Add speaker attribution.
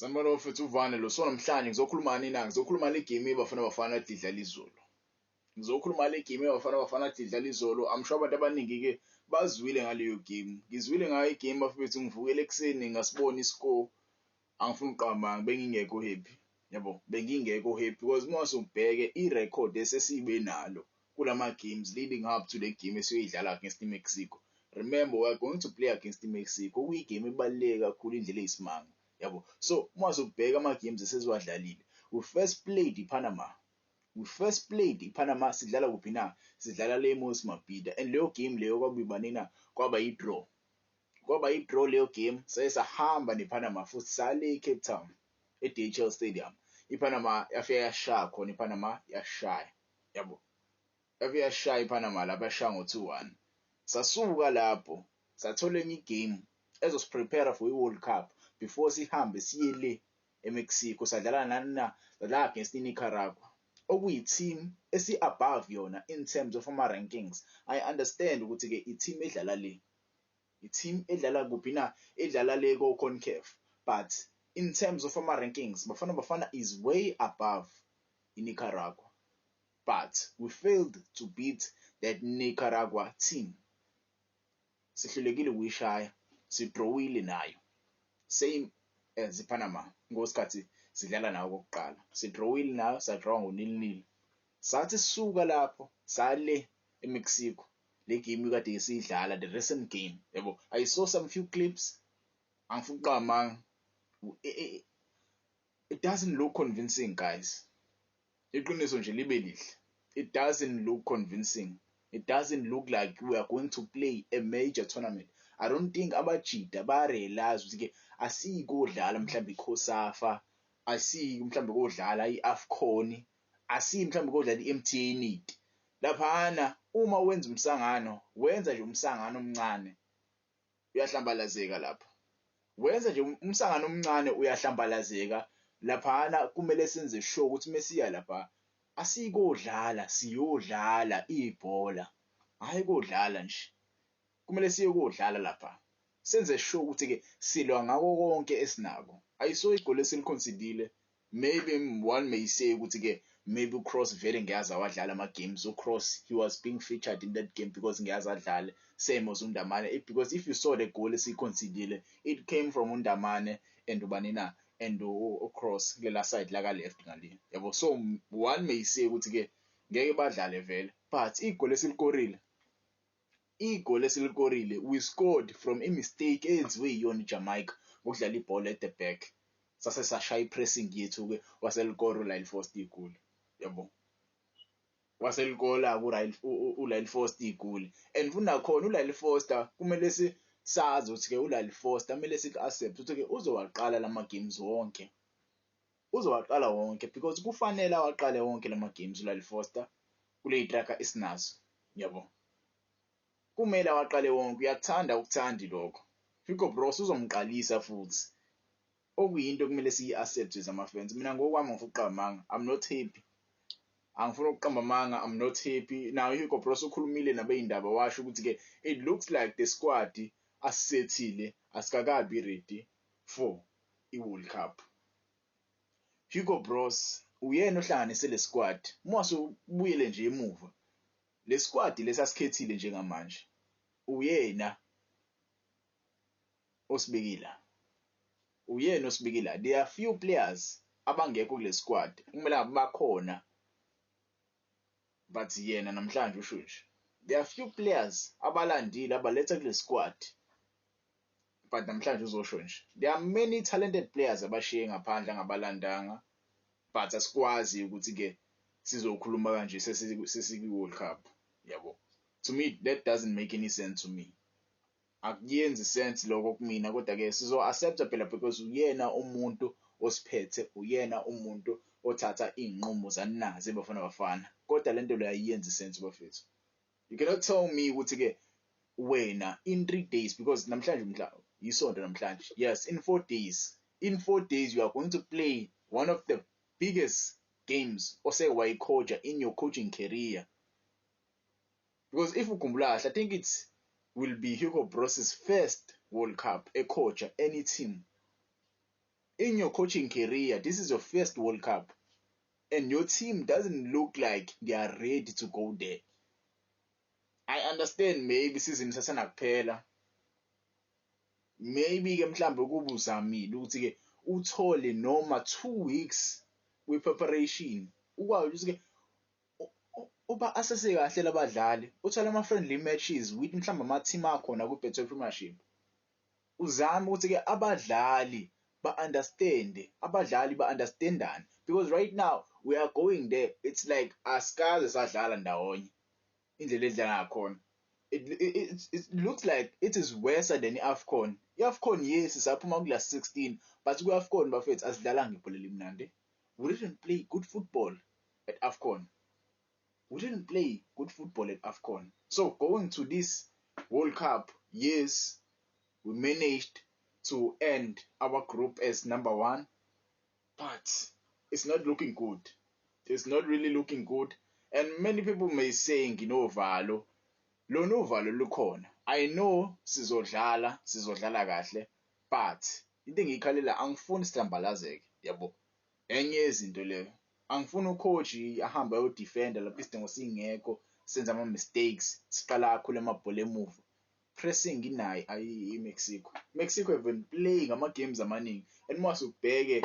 Speaker 1: Sanibona bafethu, uvane lo. So namhlanje ngizokhuluma ngani na? Ngizokhuluma le game yeBafana Bafana kade idlala izolo. Ngizokhuluma le game yeBafana Bafana kade idlala izolo. I'm sure abantu abaningi-ke bazwile ngaleyo game. Ngizwile ngayo igame bafethu, ngivukele ekuseni ngasibona iscore. Angifuni ukuqamba amanga, bengingekho happy. Yabo, bengingekho happy because uma usubheke i-record esesibe nalo kulama games leading up to le game esiyoyidlala against iMexico. Remember, we are going to play against iMexico, okuyigame ebaluleke kakhulu indlela eyisimanga. Yabo, so uma usubheka ama games esesiwadlalile, we first played iPanama. We first played iPanama, sidlala kuphi na? Sidlala le Moses Mabhida, and leyo game leyo kwaba na? Kwaba i-draw. Kwaba i-draw leyo game. Saye sahamba nePanama futhi sale eCape Town e-DHL Stadium. IPanama yafika yashaya khona, iPanama yashaya. Yabo, yafika yashaya iPanama lapha, yashaya ngo-2-1. Sasuka lapho sathola enye igame ezosiprepare for i-World Cup before sihambe siye le eMexico. Sadlala nani na? Sadlala against iNicaragua, okuyi-team esi-above yona in terms of ama-rankings. I understand ukuthi-ke i-team edlala le, i-team edlala kuphi na? Edlala le ko-CONCACAF, but in terms of ama-rankings, Bafana Bafana is way above iNicaragua, but we failed to beat that Nicaragua team. Sihlulekile ukuyishaya, sidrowile nayo, same as iPanama ngosikhathi sidlala nayo kokuqala. Sidrowile nayo, sadraw ngo-0-0. Sathi sisuka lapho sale eMexico, le game kade siyidlala, the recent game, yabo. I saw some few clips. Angifuni ukuqamba amanga, it doesn't look convincing, guys. Iqiniso nje libe lihle, it doesn't look convincing. It doesn't look like we are going to play a major tournament. I don't think abajida bayarealize ukuthi-ke asiyikodlala mhlawumbe iCOSAFA, asiyi mhlawumbe kodlala i-AFCON, asiyi mhlawumbe kodlala i-MTN 8 laphana. Uma wenza umsangano, wenza nje umsangano omncane, uyahlambalazeka lapha. Wenza nje umsangano omncane, uyahlambalazeka laphana. Kumele senze sure ukuthi mesiya lapha asiyikodlala, siyodlala ibhola, hhayi kodlala nje. Kumele siye kodlala lapha, senze sure ukuthi-ke silwa ngako konke esinako. Ayiso igoli esiliconcedile, maybe one may say ukuthi-ke maybe uCross vele ngiyazi awadlala ama-games. UCross, he was being featured in that game because ngiyazi adlale, same as uNdamane, because if you saw the goal esiyiconcedile, it came from uNdamane and ubani na? And uCross kulela side laka left ngale, yabo. So one may say ukuthi-ke ngeke badlale vele, but igoli esilikorile, igoli esilikorile, we scored from i-mistake eyenziwe yiyona iJamaica ngokudlala ibhola at the back. Sase sashaya i-pressing yethu-ke, waselikora uLyle Foster igoli, yabo. Waselikola uLyle Foster igoli, and futhi nakhona uLyle Foster kumele sazi ukuthi-ke uLyle Foster kumele siku-accept ukuthi-ke uzowaqala lama games wonke. Uzowaqala wonke because kufanele awaqale wonke lama games uLyle Foster kule striker esinazo, yabo. Kumele awaqale wonke, uyakuthanda ukuthandi lokho. Hugo Broos uzomqalisa futhi, okuyinto okumele siyi-accept as ama-fans. Mina ngokwami, ngifuna ukuqamba amanga, I'm not happy. Angifuni ukuqamba amanga, I'm not happy. Now Hugo Broos ukhulumile nabeyindaba, washo ukuthi-ke it looks like the squad asisethile asikakabi ready for i-World Cup. Hugo Broos uyena ohlanganise le squad. Uma usubuyele nje emuva, le squad lesasikhethile njengamanje, uyena osibekile, uyena osibekile. There are few players abangekho kule squad kumele ngabe bakhona, but yena namhlanje usho nje there are few players abalandile abaletha kule squad, but namhlanje uzosho nje there are many talented players abashiye ngaphandle angabalandanga. But asikwazi ukuthi-ke sizokhuluma kanje sesikwi-World Cup, yabo. To me, that doesn't make any sense to me. Akuyenzi sense lokho kumina, kodwa-ke sizo-accepta phela because uyena umuntu osiphethe, uyena umuntu othatha iy'nqumo zani zeBafana Bafana. Kodwa lento leyo ayiyenzi sense, bafethu. You cannot tell me ukuthi-ke wena in 3 days, because namhlanje mhla yisonto namhlanje, yes, in 4 days, in 4 days you are going to play one of the biggest games oseke wayicoacha in your coaching career, because if ukhumbula kahle, I think it will be Hugo Broos's first World Cup ecoacha any team. In your coaching career, this is your first World Cup and your team doesn't look like they are ready to go there. I understand maybe season sasanakuphela, maybe ke mhlambe kuba uzamile ukuthi ke uthole noma 2 weeks we preparation, ukwazi ukuthi ke uba asese kahle labadlali, uthole ama friendly matches with mhlawumbe ama team akhona ku Betway Premiership, uzame ukuthi ke abadlali ba-understand, abadlali ba-understandane, because right now we are going there, it's like asikaze sadlala ndawonye. Indlela edlala ngakhona, it looks like it is worse than i-AFCON. I-AFCON, yes, saphuma kula 16, but ku-AFCON, bafethu, asidlalanga ibhola elimnandi. We didn't play good football at AFCON. We didn't play good football at AFCON. So going to this World Cup, yes, we managed to end our group as number 1, but it's not looking good. It's not really looking good. And many people may say nginovalo. Lona uvalo lukhona. I know sizodlala, sizodlala kahle, but into engiyikhalela, angifuni sihlambalazeke, yabo. Enye yezinto leyo. Angifuni ucoach ahambe ayodefenda lapho isidingo singekho, senze ama mistakes, siqala kakhulu amabhola emuva. Pressing inayo ayi iMexico. Mexico have been playing ama games amaningi, and mase ubheke